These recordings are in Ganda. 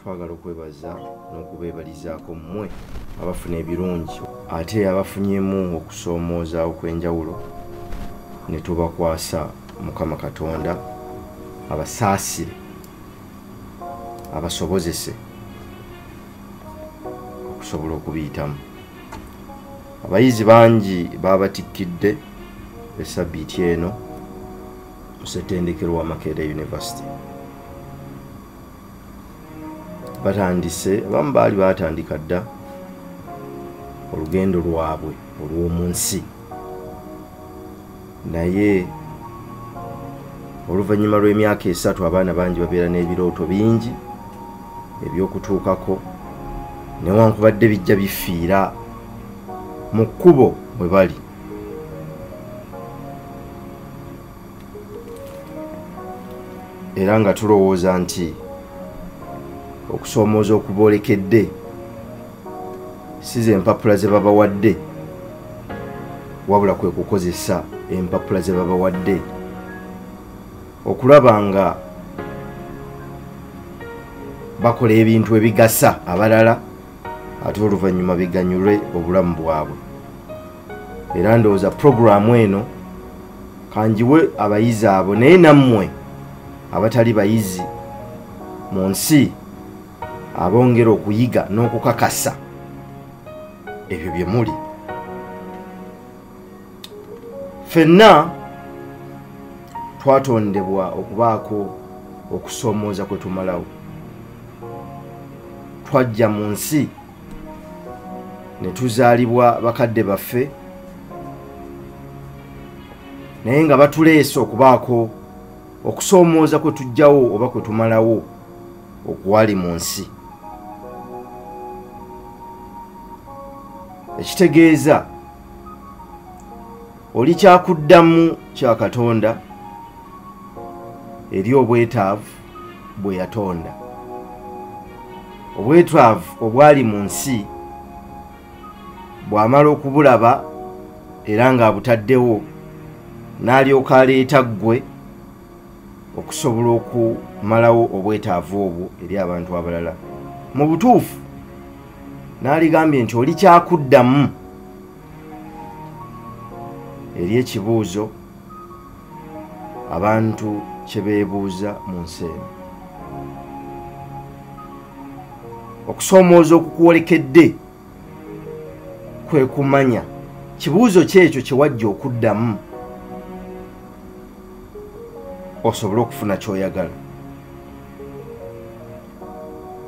Twagala okwebaza n'okubeebalizaako mmwe abafuna ebirungi ate abafunyemu okusoomooza okw'enjawulo ne tubakwasa Mukama Katonda abasaasire, abasobozese okusobola okubiyitamu. Abayizi bangi babatikkidde essabbiiti eno mu ssettendekero wa Makerere University. Batandise, abamu baali baatandika dda olugendo lwabwe olw'omu nsi, naye oluvannyuma lw'emyaka 3 abaana bangi babeera n'ebirooto bingi ebyokutuukako, newankubadde bijja bifiira mu kkubo bwe bali. Era nga tulowooza nti okusoomooza okuboolekedde si ze mpapula ze babawadde, wabula kwe kukozesa empapula ze babawadde okulaba nga bakola ebintu ebigasa abalala ate oluvannyuma biganyulwe obulamu bwabwe. Era ndowooza puroguraamu eno kangiwe abayizi abo, naye nammwe abatali bayizi mu nsi abongera okuyiga n'okukakasa ebyo bye muli. Ffenna twatondebwa okubaako okusoomooza kwe tumalawo. Twajja mu nsi ne tuzaalibwa bakadde baffe, naye nga batuleese okubaako okusoomooza kwe tujjawo oba kwe tumalawo okwali mu nsi. Ekitegeeza oli kyakuddamu kya Katonda eri obwetaavu bwe yatonda. Obwetaavu obwali mu nsi bw'amala okubulaba era ng'abutaddewo, n'alyoka aleeta ggwe okusobola okumalawo obwetaavu obwo eri abantu abalala. Mu butuufu n'aligambye nti oli kyakuddamu eri ekibuuzo abantu kye beebuuza mu nsi eno. Okusoomooza okukwolekedde kwe kumanya kibuuzo ki ekyo kye wajja okuddamu osobole okufuna ky'oyagala.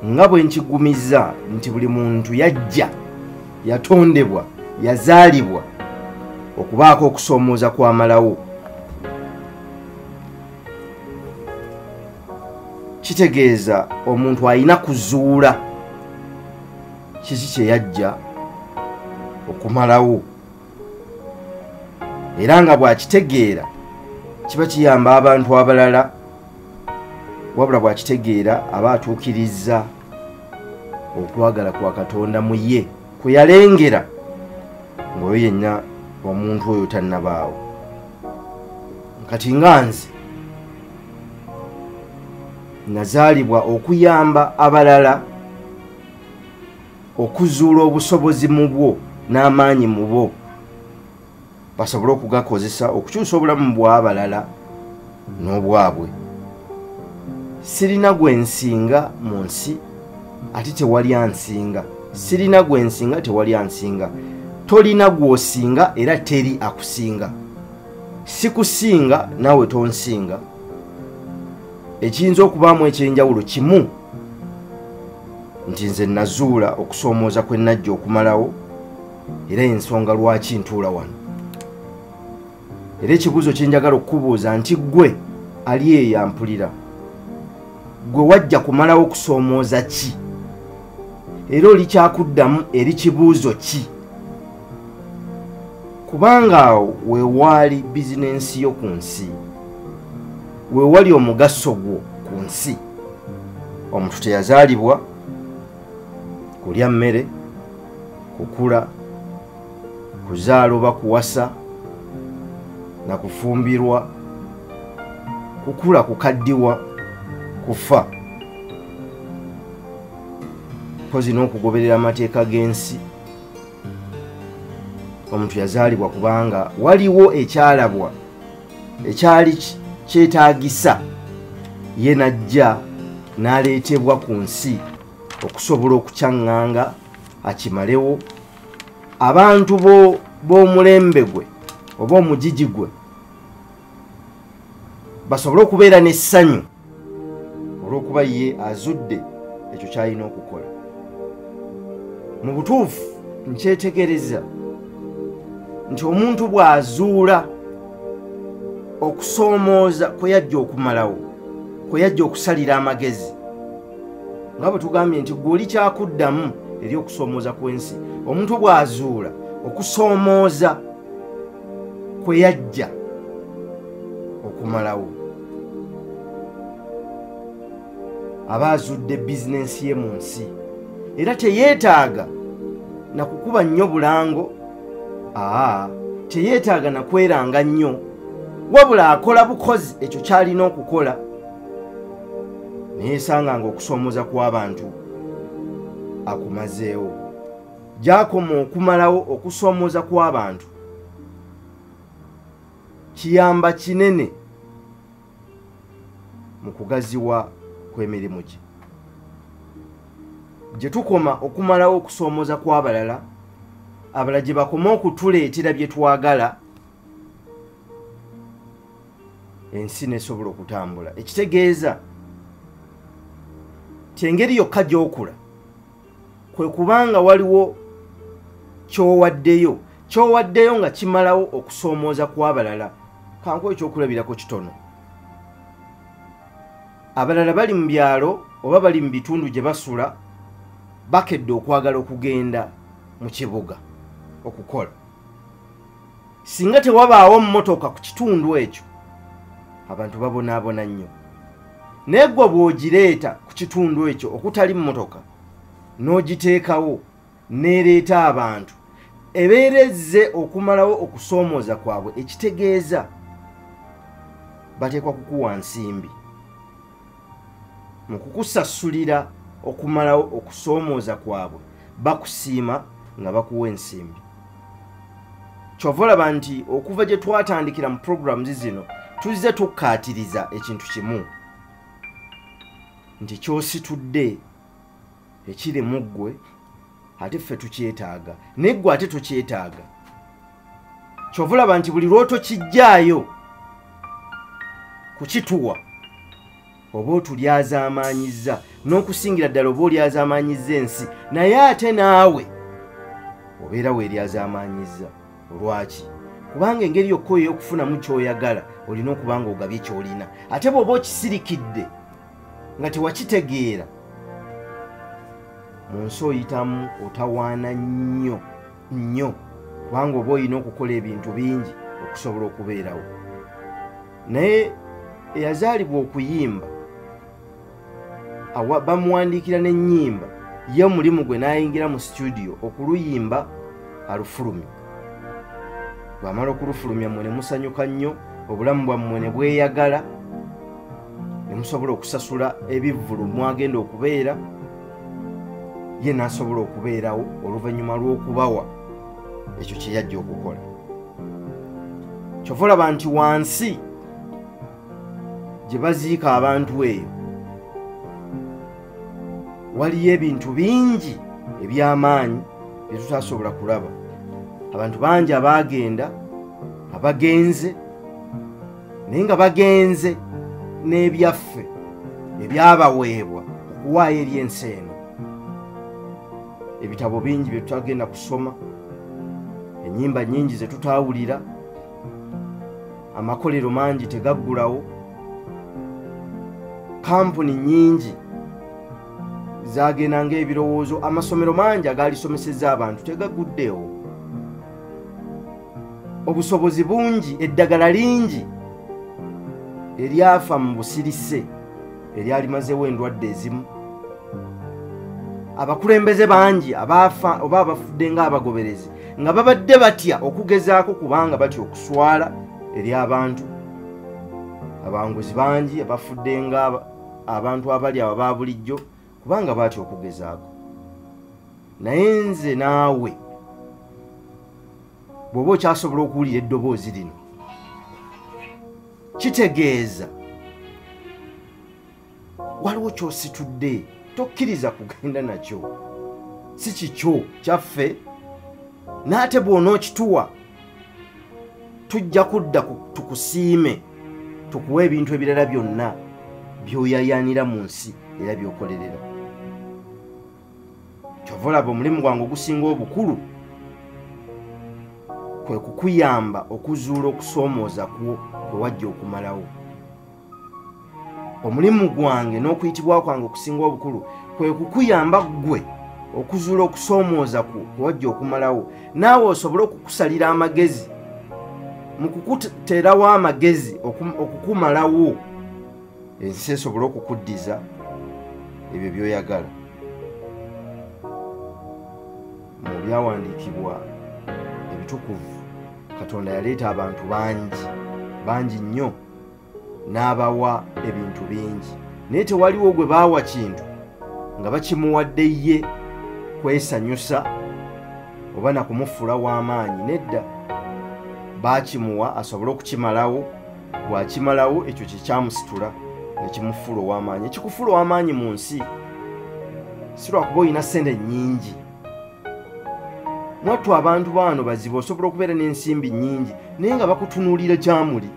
Nga bwe nkigumizza nti buli muntu yajja, yatondebwa, yazaalibwa okubaako okusoomooza kw'amalawo, kitegeeza omuntu alina kuzuula kiki kye yajja okumalawo, era nga bw'akitegeera kiba kiyamba abantu abalala, wabula bw'akitegeera aba atuukirizza okwagala kwa Katonda mu ye kwe yalengera ng'oyo yenna omuntu oyo tannabaawo. Kati nga nze nazaalibwa okuyamba abalala okuzuula obusobozi mu bwo n'amaanyi mu bo, basobole okugakozesa okukyusa obulamu bw'abalala n'obwabwe. Sirina gwe nsinga mu nsi, ate tewali ansinga. Sirina gwe nsinga, tewali ansinga. Tolina gw'osinga era teri akusinga. Sikusinga naawe tonsinga. Ekiyinza okubaamu ekyenjawulo kimu nti nze nazuula okusoomooza kwe najja okumalawo, era ensonga lwaki ntuula wano. Era ekibuuzo kye njagala okukubuuza nti ggwe ali eyo ampulira, ggwe wajja kumalawo kusoomooza ki? Era oli kyakuddamu eri kibuuzo ki? Kubanga awo we waali bizinensi yo ku nsi, we wali omugaso gwo ku nsi. Omuntu teyazaalibwa kulya mmere, kukula, kuzaala oba kuwasa, na kufumbirwa, kukula, kukaddiwa, kufa. Mpozi n'okugoberera amateeka g'ensi. Omuntu yazaalibwa kubanga waliwo ekyalabwa ekyali kyetaagisa ye najja n'aleetebwa ku nsi okusobola okukyaŋŋanga akimalewo. Abantu b'omulembe gwe oba omugigi gwe basobole okubeera n'essanyu olw'okuba ye azudde ekyo ky'alina okukola. Mu butuufu nkyetegereza nti omuntu bw'azuula okusoomooza kwe yajja okumalawo, kwe yajja okusalira amagezi, nga bwe tugambye nti ggwe oli kyakuddamu eri okusoomooza kw'ensi. Omuntu bw'azuula okusoomooza kwe yajja okumalawo, aba azudde bizinensi ye mu nsi, era teyeetaaga na kukuba nnyo bulango, teyeetaaga na kweranga nnyo, wabula akola bukozi ekyo ky'alina okukola, neyeesanga nga okusoomooza kw'abantu akumazeewo. Gy'akoma okumalawo okusoomooza kw'abantu kiyamba kinene mu kugaziwa kw'emirimu gye. Gye tukoma okumalawo okusoomooza kw'abalala, abalala gye bakoma okutuleetera bye twagala, ensi n'esobola okutambula. Ekitegeeza nti engeri yokka gy'okula kwe kubanga waliwo ky'owaddeyo nga kimalawo okusoomooza kw'abalala. Kankuwe ekyokulabirako kitono. Abalala bali mu byalo oba bali mu bitundu gye basula, bakedde okwagala okugenda mu kibuga okukola. Singa tewabaawo mmotoka ku kitundu ekyo, abantu babonaabona nnyo. Naye ggwe bw'ogireeta ku kitundu ekyo okutali mmotoka, n'ogiteekawo n'ereeta abantu, ebeera ezze okumalawo okusoomooza kwabwe. Ekitegeeza bateekwa kukuwa nsimbi mu kukusasulira okumalawo okusoomooza kwabwe, bakusiima nga bakuwa ensimbi. Kyova olaba nti okuva gye twatandikira mu programs zino tuzze tukkaatiriza ekintu kimu, nti ky'ositudde ekiri mu ggwe ate ffe tukyetaaga, naye ggwe ate tokyetaaga. Kyova olaba nti buli lw'otokijjaayo kukituwa oba otulyazaamaanyizza, n'okusingira ddala oba olyazaamaanyizza ensi, naye ate naawe obeera weeryazaamaanyizza. Lwaki? Kubanga engeri yokka ey'okufunamu ky'oyagala olina okuba nga ogabye ky'olina. Ate bw'oba okisirikidde nga tewakitegeera, mu nsi oyitamu otawaana nnyo nnyo, kubanga oba olina okukola ebintu bingi okusobola okubeerawo. Naye eyazaalibwa okuyimba bamuwandiikira n'ennyimba, ye omulimu gwe n'ayingira mu studio okuluyimba alufulumya. Bw'amala okulufulumya mmwe ne musanyuka nnyo, obulamu bwammwe ne bweyagala, ne musobola okusasula ebivvulu mwagenda okubeera, ye n'asobola okubeerawo oluvannyuma lw'okubawa ekyo kye yajja okukola. Kyova olaba nti wansi gye baziika abantu eyo waliyo ebintu bingi eby'amaanyi bye tutasobola kulaba. Abantu bangi abaagenda, abagenze, naye nga bagenze n'ebyaffe ebyabaweebwa okuwaayo eri ensi eno. Ebitabo bingi bye tutagenda kusoma, ennyimba nnyingi ze tutaawulira, amakolero mangi tegaggulawo, kampuni nnyingi zagenda ng'ebirowoozo, amasomero mangi agaalisomesezza abantu tegaguddeewo, obusobozi bungi, eddagala lingi eryafa mu busirise eryalimazeewo endwadde ezimu, abakulembeze bangi abaafa oba abafudde ng'abagoberezi nga babadde batya okugezaako kubanga batya okuswala eri abantu, abanguzi bangi abafudde nga abantu abali abo aba bulijjo kubanga batya okugezaako. Naye nze naawe bw'oba okyasobola okuwulira eddoboozi lino, kitegeeza waliwo ky'ositudde, tokkiriza kugenda nakyo, si kikyo, kyaffe. N'ate bw'onookituwa tujja kudda tukusiime, tukuwe ebintu ebirala byonna by'oyayaanira mu nsi era by'okolerera. Kyova olaba omulimu gwange ogusinga obukulu kwe kukuyamba okuzuula okusoomooza kwo kwe wajja okumalawo. Omulimu gwange n'okuyitibwa kwange okusinga obukulu kwe kukuyamba ggwe okuzuula okusoomooza kwo kwe wajja okumalawo, naawe osobole okukusalira amagezi mu kukuteerawo amagezi okukumalawo, ensi esobole okukuddiza ebyo by'oyagala. Mu byawandiikibwa ebitukuvu Katonda yaleeta abantu bangi bangi nnyo n'abawa ebintu bingi, naye tewaliwo gwe baawa kintu nga bakimuwadde ye kwesanyusa oba na kumufuula w'amaanyi. Nedda, baakimuwa asobole okukimalawo. Bw'akimalawo ekyo kye kyamusitula ne kimufuula ow'amaanyi. Ekikufuula ow'amaanyi mu nsi si lwakuba olina ssente nnyingi. Mwattu abantu baano bazibu, osobola okubeera n'ensimbi nnyingi naye nga bakutunuulira gyamuli,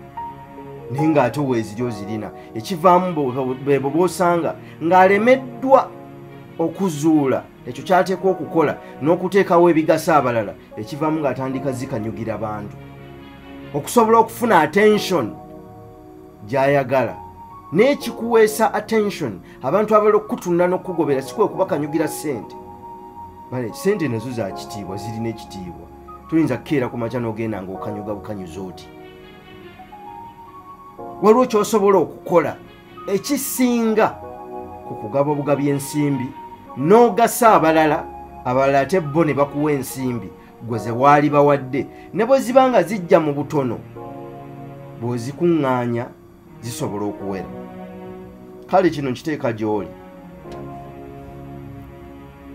naye ng'ate weeziri ozirina. Ekivaamu bebo b'osanga ng'alemeddwa okuzuula ekyo ky'ateekwa okukola n'okuteekawo ebigasa abalala, ekivaamu ng'atandika zikanyugira bantu okusobola okufuna attention gy'ayagala. N'ekikuweesa attention, abantu abalala okukutunda n'okukugobera si kwe kubakanyugira ssente. Bale ssente nazo za kitiibwa, zirina ekitiibwa. Toyinza kukeera ku makya n'ogenda ng'okanyuga bukanyuzi oti. Waliwo ky'osobola okukola ekisinga ku kugaba obugabi ensimbi n'ogasa abalala, abalala ate bo ne bakuwa ensimbi gwe ze waali bawadde, ne bwe ziba nga zijja mu butono bw'ozikuŋŋaanya zisobola okuwera. Kale kino nkiteeka gy'oli.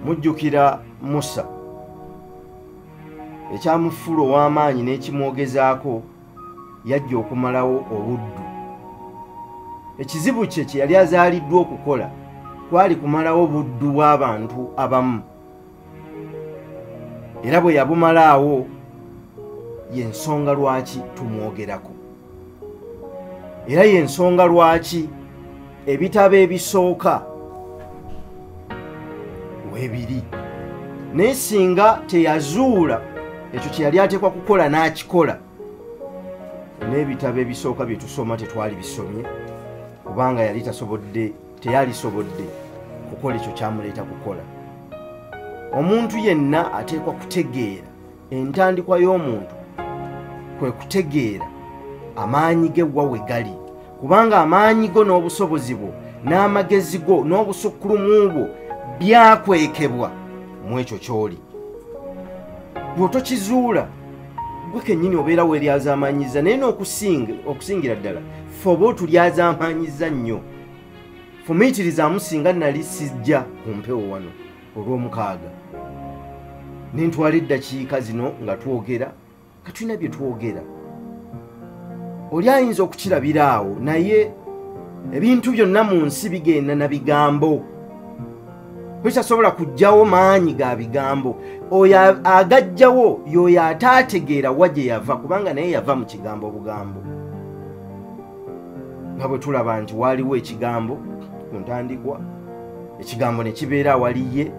Mujjukira Musa ekyamufuula ow'amaanyi n'ekimwogezaako, yajja okumalawo obuddu. Ekizibu kye kye yali azaaliddwa okukola kwali kumalawo buddu bw'abantu abamu, era bwe yabumalaawo y'ensonga lwaki tumwogerako, era y'ensonga lwaki ebitabo ebisooka weebiri. Naye singa teyazuula ekyo kye yali ateekwa kukola n'akikola, n'ebitabo ebisooka bye tusoma tetwali bisomye, kubanga yali tasobodde, teyalisobodde kukola ekyo kyamuleeta kukola. Omuntu yenna ateekwa kutegeera entandikwa y'omuntu kwe kutegeera amaanyi ge wa we gali, kubanga amaanyi go n'obusobozi bwo n'amagezi go n'obusukkulumu bwo byakwekebwa mu ekyo ky'oli. Bw'otokizuula gwe kennyini obeera weeryazaamaanyiza, naye n'okusingira ddala ffe oba otulyazaamaanyiza nnyo. Fumiitirizaamu singa nali sijja ku mpewo wano olw'omukaaga ne ntwala eddakiika zino nga twogera, nga tulina bye twogera. Oli ayinza okukirabira awo, naye ebintu byonna mu nsi bigenda na bigambo. Tokyasobola kuggyawo maanyi ga bigambo. Oyo agajjawo y'oyo ataategeera wa gye yava, kubanga naye yava mu kigambo bugambo. Nga bwe tulaba nti waaliwo ekigambo ku ntandikwa, ekigambo ne kibeera awali ye,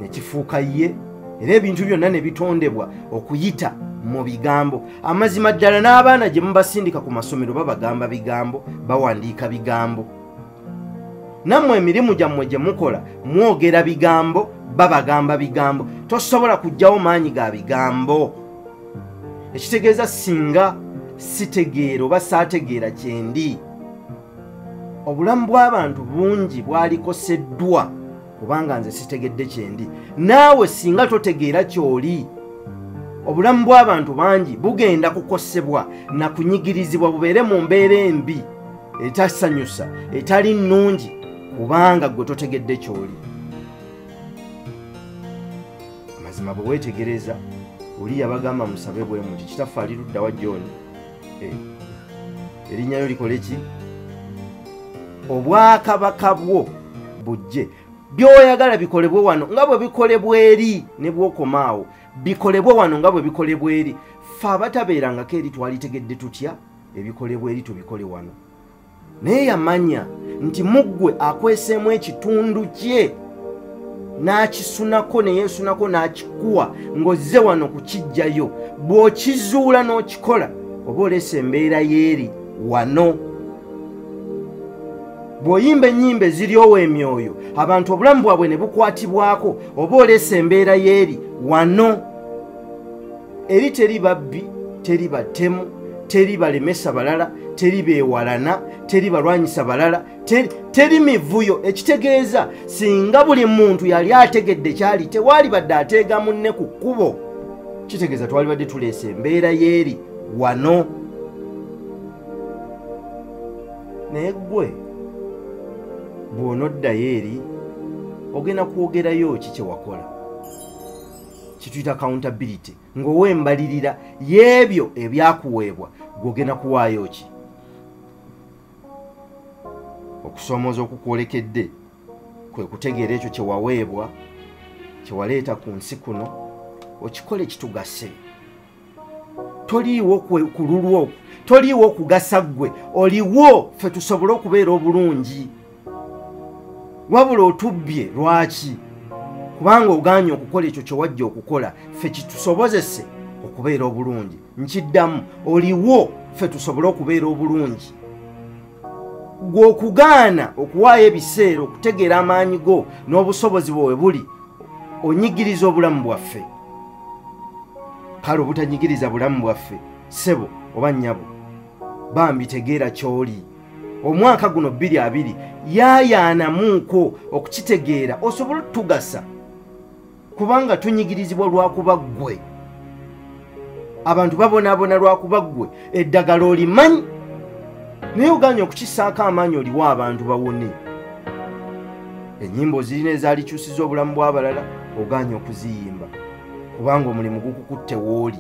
ne kifuuka ye, era ebintu byonna ne bitondebwa okuyita mu bigambo. Amazima ddala n'abaana gye mubasindika ku masomero babagamba bigambo, bawandiika bigambo. Nammwe emirimu gyammwe gye mukola mwogera bigambo, babagamba bigambo. Tosobola kuggyawo maanyi ga bigambo. Ekitegeeza singa sitegeera oba saategeera kyendi, obulamu bw'abantu bungi bwalikoseddwa kubanga nze sitegedde kyendi. Naawe singa totegeera ky'oli, obulamu bw'abantu bangi bugenda kukosebwa na kunyigirizibwa, bubeere mu mbeera embi etasanyusa, etali nnungi, kubanga gwe totegedde ky'oli. Mazima bwe weetegereza oli yabagamba musabe bwe muti, Kitaffe ali ludda wa John, erinnya lyo likole ki? Obwakabaka bwo bujje, by'oyagala bikolebwe wano nga bwe bikolebwa eri, ne bw'okomaawo bikolebwe wano nga bwe bikolebwa eri. Ffe abatabeerangako eri twalitegedde tutya ebikolebwa eri tubikole wano? Naye yamanya nti muggwe akweseemu ekitundu kye n'akisunako ne yeesunako n'akikuwa ng'ozze wano kukiggyayo. Bw'okizuula n'okikola oba oleese embeera y'eri wano. Bw'oyimba ennyimba eziryowa emyoyo abantu obulamu bwabwe ne bukwatibwako, oba oleese embeera y'eri wano. Eri teri babbi, teri batemu, teri balemesa balala, teri beewalana, teri balwanyisa balala, teri mivuyo. Ekitegeeza singa buli muntu yali ategedde kyali, tewali badde ateega munne ku kkubo. Kitegeeza twalibadde tuleese embeera y'eri wano. Naye ggwe bw'onoddayo eri ogenda kwogerayo ki kye wakola? Kituyita accountability, ng'owembalirira y'ebyo ebyakuweebwa gw'ogenda kuwaayo ki? Okusoomooza okukwolekedde kwe kutegeera ekyo kye waweebwa, kye waleeta ku nsi kuno, okikole kitugase. Toliiwo ku lulwo, toliiwo okugasa ggwe, oliwo ffe tusobole okubeera obulungi. Wabula otubbye lwaki? Kubanga ogaanye okukola ekyo kye wajja okukola ffe kitusobozese okubeera obulungi. Nkiddamu, oliwo ffe tusobole okubeera obulungi. Ggwe okugaana okuwaayo ebiseera okutegeera amaanyi go n'obusobozi bwe we buli, onyigiriza obulamu bwaffe. Kale obutanyigiriza bulamu bwaffe, ssebo oba nnyabo, bambi tegeera ky'oli. Omwaka guno 2020 yaayaanamuuko okukitegeera osobole otugasa, kubanga tunyigirizibwa lwakuba ggwe. Abantu babonaabona lwakuba ggwe. Eddagala olimanyi naye ogaanye okukisaako amaanyi oliwo abantu bawone. Ennyimba ozirina ezaalikyusiza obulamu bw'abalala ogaanye okuziyimba kubanga omulimu gukukutte w'oli.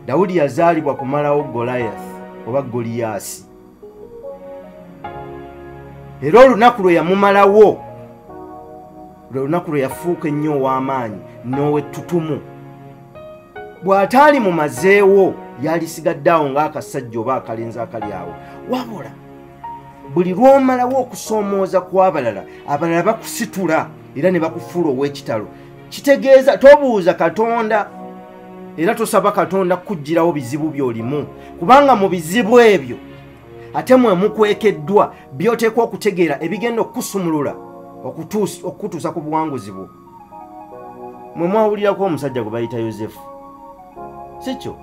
Dawudi yazaalibwa kumalawo Goliath oba Goliyaasi, era olunaku lwe yamumalawo lwe lunaku lwe yafuuka ennyo ow'amaanyi n'owettutumu. Bw'ataali mumazeewo yalisigadde awo ng'akasajja oba akalenzi akali awo. Wabula buli lw'omalawo okusoomooza kw'abalala, abalala bakusitula era ne bakufuula ow'ekitalo. Kitegeeza tobuuza Katonda era tosaba Katonda kukuggyirawo bizibu by'olimu, kubanga mu bizibu ebyo ate mwe mukwekeddwa by'oteekwa okutegeera ebigenda okukusumulula okukutuusa ku buwanguzi bwo. Mwe mwawulirako omusajja gwe bayita Yosefu, si kyo?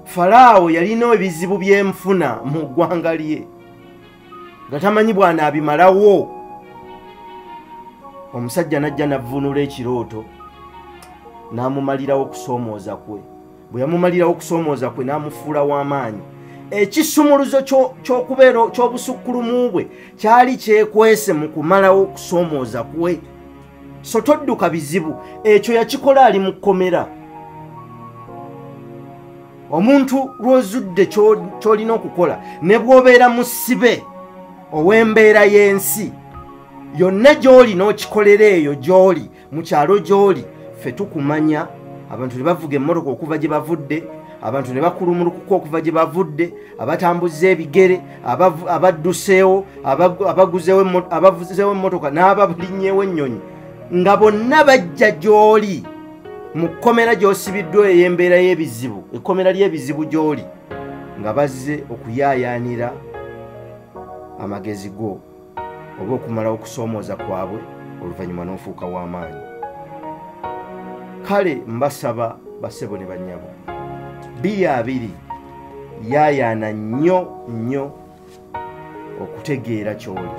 Falaawo yalina ebizibu by'enfuna mu ggwanga lye nga tamanyi bw'anaabimalawo. Omusajja n'ajja n'avvuunula ekirooto n'amumalirawo okusoomooza kwe. Bwe yamumalirawo okusoomooza kwe n'amufuula w'amaanyi. Ekisumuluzo ky'okubeera ky'obusukkulumu bwe kyali kyekwese mu kumalawo okusoomooza kwe. So todduka bizibu, ekyo yakikola ali mu kkomera. Omuntu lw'ozudde ky'olina okukola ne bw'obeera musibe ow'embeera y'ensi yonna gy'oli n'okikolera eyo gy'oli mu kyalo gy'oli, ffe tukumanya. Abantu ne bavuga emmotoka okuva gye bavudde, abantu ne bakulumulukuka okuva gye bavudde, abatambuza ebigere, abadduseewo, abavuzeewo emmotoka n'abalinnyewo ennyonyi, nga bonna bajja gy'oli mu kkomera gy'osibiddwa ey'embeera y'ebizibu, ekkomera ly'ebizibu gy'oli, nga bazze okuyaayaanira amagezi go oba okumalawo okusoomooza kwabwe, oluvannyuma n'ofuuka w'amaanyi. Kale mbasaba bassebo ne bannyabo, 2020 yaayaana nnyo nnyo okutegeera ky'oli.